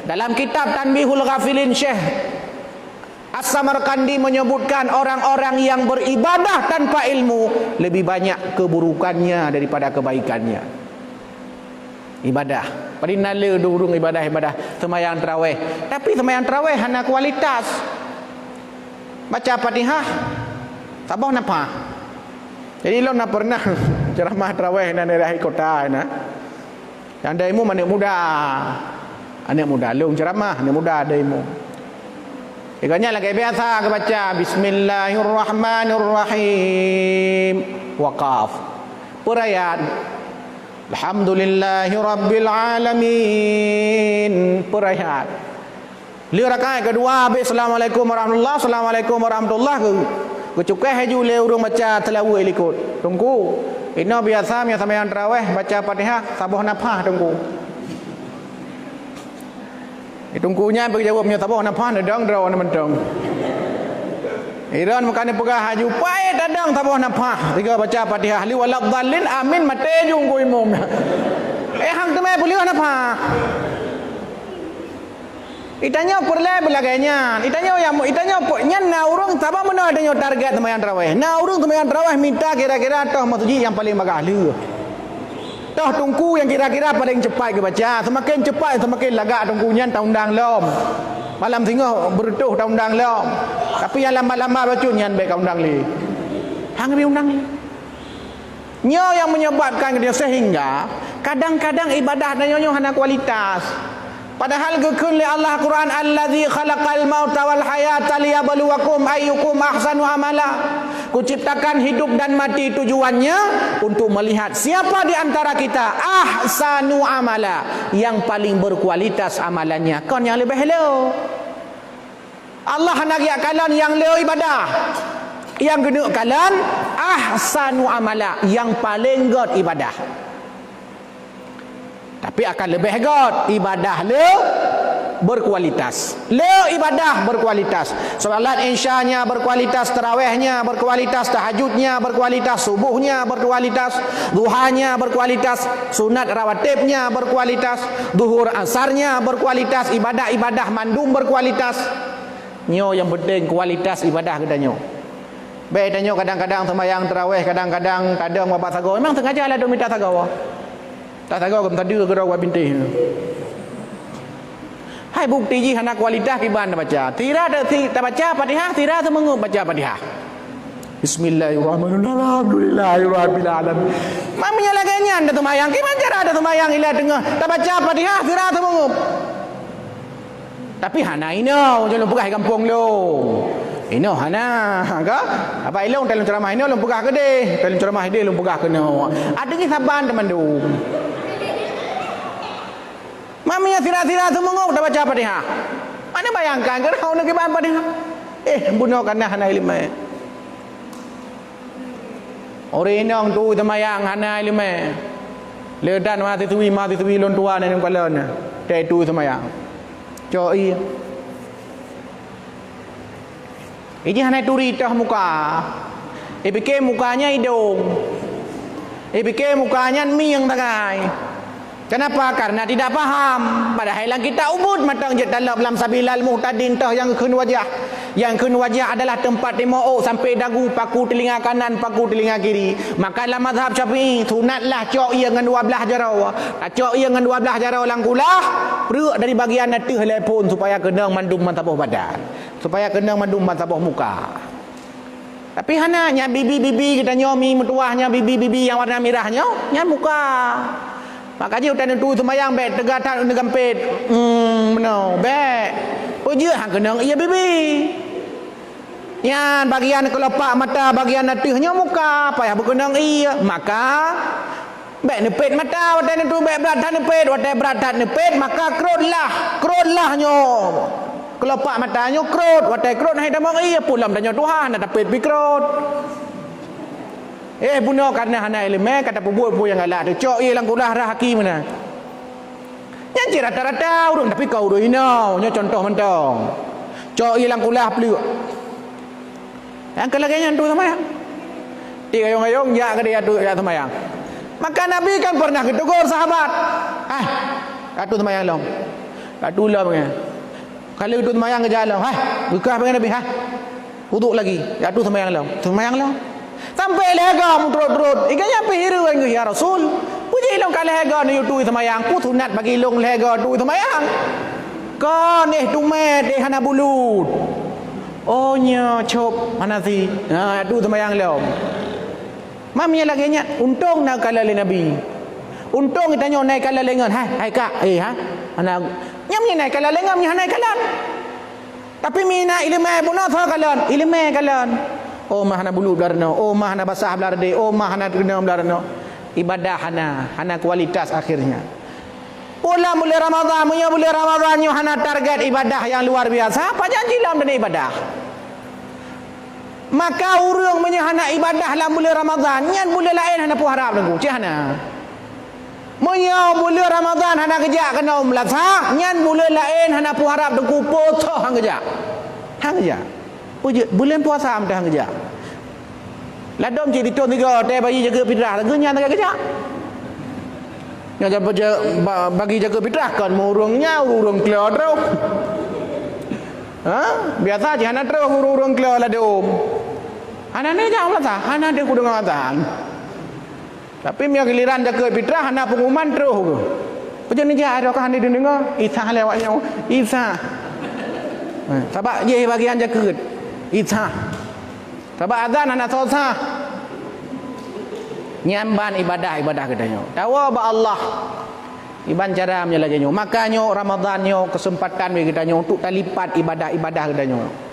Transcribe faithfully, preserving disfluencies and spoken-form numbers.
Dalam kitab Tanbihul Ghafilin, Syekh As-Samarqandi menyebutkan orang-orang yang beribadah tanpa ilmu lebih banyak keburukannya daripada kebaikannya. Ibadah. Padahai na le ureuëng ibadah-ibadah, seumayang taraweh. Tapi seumayang taraweh hana kualitas. Baca Fatihah, saboh nafah. Jadi, lôn na pernah ceramah taraweh na daerah kota na. Nyang daimu aneuk muda. Aneuk muda, lôn ceramah, aneuk muda daimu. Ikannya lagée biasa geubaca, "Bismillahirrahmanirrahim." Wakaf. Peurayat. "Alhamdulillahirabbil alamin." Peurayat. Lheueh rakaat keudua habéh, "Assalamualaikum warahmatullah, assalamualaikum warahmatullah," geu-, geucukéh laju lé ureuëng baca seulaweuet likot. "Teungku, inoe biasa meunyoe seumayang taraweh baca Fatihah saboh nafah, Teungku." Teungku nyan peujaweueb, "Meunyoe saboh nafah, neudong droe mantong." Iron meukané peugah laju, "Paét tadong saboh nafah." Tiga baca Fatihah, "Li waladdallin, amin," maté ju Teungku imum. Eh, han teumé peuleueh nafah. Itanyoe peureulée beulagée nyan. Itanyoe nyang, itanyoe po-, nyan na ureuëng saban meunoe itanyoe target seumayang taraweh. Na ureuëng seumayang taraweh mita kira-kira toh meuseujid nyang paleng bagah lheueh. Toh teungku nyang kira-kira paleng cepat geubaca. Seumaken cepat, seumaken lagak teungku nyan taundang lom. Malam singoh beureutoh taundang lom. Tapi nyang lambat-lambat bacut nyan bék kaundang lé. Han geubri undang lé. Nyoe nyang menyebabkan geutanyoe sehingga kadang-kadang ibadah tanyoe nyoe hana kualitas. Padahal geukheun lé Allah Quran, "Allazi khalaqal mauta wal hayata liyabluwakum ayyukum ahsanu amala." Kuciptakan hidup dan mati tujuannya untuk melihat siapa di antara kita ahsanu amala, yang paling berkualitas amalannya. Kon nyang leubeh le. Allah hana geujak kalon nyang le ibadah. Nyang geuneuk kalon ahsanu amala, nyang paleng gét ibadah. Tapi akan leubeh gét ibadah le berkualitas. Le ibadah berkualitas. Salat Isya-nya berkualitas, tarawehnya berkualitas, tahajudnya berkualitas, subuhnya berkualitas, duhanya berkualitas, sunat rawatibnya berkualitas, duhur asarnya berkualitas, ibadah-ibadah mandum berkualitas. Nyoe nyang peunteng kualitas ibadah geutanyoe. Bék tanyoe kadang-kadang seumayang taraweh, kadang-kadang tadong babah sagoe. Memang sengaja ladôm mita sagoe. Tasagoe geumeutadu keudroe bak bintéh. Hai bukti jih hana kualitas kiban tabaca. Sira ta-, si-, tabaca Fatihah, sira seumeungeup baca Fatihah. Bismillahirrahmanirrahim. Alhamdulillahirabbil alamin. Meunyoe lagée nyan taseumayang, kiban cara taseumayang ilée teungoh tabaca Fatihah sira seumeungeup. Tapi hana inoe, lôn peugah di gampông lôn. Inoe hana, ka? Apa ilôn talôn ceramah inoe lôn peugah keudeh, talôn ceramah ideh lôn peugah keunoe. Adeungi saban teumandum. Mami nyang sira-sira seumeungeup tabaca Fatihah. Mana bayangkan keunoe kiban Fatihah. Eh, bunoe kana hana iéleumé. Ureuëng inong tui seumayang hana iéleumé. Le dan mahasiswi-mahasiswi lôn tuan nyang kalon, teu tui seumayang. Cok ie. Ijih hana turi toh muka. Ipike muka nyan idong. Ipike muka nyan mieng sagai. Kenapa? Karena tidak paham. Padahai lam kitab ubud mantong jeuet talop lam Sabilal Muhtadin toh nyang kheun wajah. Nyang kheun wajah adalah teumpat timoh ôk sampai dagu, paku telinga kanan, paku telinga kiri. Maka lam mazhab Syafi'i, sunatlah cok ie ngon dua blaih jaroe. Tacok ie ngon dua blaih jaroe lam kulah, preuk dari bagian ateueh lé phon supaya keunong mandum bansaboh badan. Supaya keunong mandum bansaboh muka. Tapi hana, nyan bibi-bibi geutanyoe mi meutuwah nyan bibi-bibi nyang warna mirah nyoe, nyan muka. Maka jih watée neutui seumayang bék teuga that neugampét. Hmm, meunoe, bék. Peue jeuet han keunong ie bibi. Nyan bagian keulopak mata bagian ateueh nyoe muka, payah beukeunong ie. Maka Bék neupét mata watée neutui, bék brat that neupét, watée brat that neupét, maka krot lah, krot lah nyoe. Keulopak mata nyoe krot, watée krot hana tamong ie, peue lom tanyoe tuha, hana tapét pih krot. Eh, bunoe kareuna hana iéleumé, ka tapeubuet peue nyang galak teuh. Cok ie lam kulah rhah aki meunan. Nyan cit rata-rata ureuëng, tapi kon ureuëng inoe, nyoe cuntoh mantong. Cok ie lam kulah pleuk. Nyang keu lagée nyan tui seumayang. Tiek gayong-gayong jak keudeh ateueh jak seumayang. Maka Nabi kan pernah geutegur sahabat, "Hai, ateueh seumayang lom." Ka tulom nyan. Ka lheueh teuh seumayang geujak lom. Hai, geukah pangai Nabi, hai. Wuduk lagi. Jak teuh seumayang lom. Seumayang lom. Sampai lhèe goe meuturot-turot. Ikan nyan pih hireuen geuh, "Ya Rasul, peue jih ilôn ka lhèe goe neuyue tui seumayang? Peue sunat bagi ilôn lhèe goe tui seumayang? Kon éh tumet, éh hana bulut." "Oh, nyoe cop hana si." Ha, jak teuh seumayang lom. Mam nyang lagèe nyan, untông na kalon lé Nabi. Untông geutanyoe na kalon lé ngon, hai, hai kak, eh, ha? Hana, nyam nyan na kalon lé ngon, nyan hana kalon. Tapi mina ileumèe bunoe soe kalon, ileumèe kalon. Oh, mah hana bulut blah runoe, oh, mah hana basah blah reudéh, oh, mah hana keuneuk blah runoe. Ibadah hana, hana kualitas akhirnya. Pula buleuen Ramadhan, meunyoe buleuen Ramadhan nyoe hana target ibadah nyang luar biasa, pajan jilom dan ibadah. Maka ureueng meunyoe hana ibadah lam buleuen Ramadhan, nyan buleuen laén hana peuharab Teungku, cit hana. Meunyoe buleuen Ramadhan hana geujak keunoe meulasa, nyan buleuen laén hana peuharab Teungku, po tho han geujak. Han geujak. Peue jeuet, buleuen puasa meuntah han geujak. Ladôm cit ditôn tiga, tée bayi jakeut fitrah, lagèe nyan han geujak. Nyan ja-, ja-, ba-, bagi jakeut fitrah kon ureueng nyan, ureueng klo troh. Ha? Biasa jih hana troh ureueng-ureueng klo ladôm. Hana neujak meulasa, hana deuh kudeungoe azan. Tapi meunyoe giliran jakeut fitrah hana pengumuman troh geuh. Peue jeuet neujak, adoe ka hana deuh deungoe, isah lé awak nyoe, isah. Ha, sabab jih bagian jakeut, isah. Sabab azan hana soe sah. Nyan ban ibadah-ibadah geutanyoe. Tawoe bak Allah. Iban cara meunyoe lagèe nyoe. Maka nyoe Ramadhan nyoe keuseumpatan bagi geutanyoe untuk talipat ibadah-ibadah geutanyoe.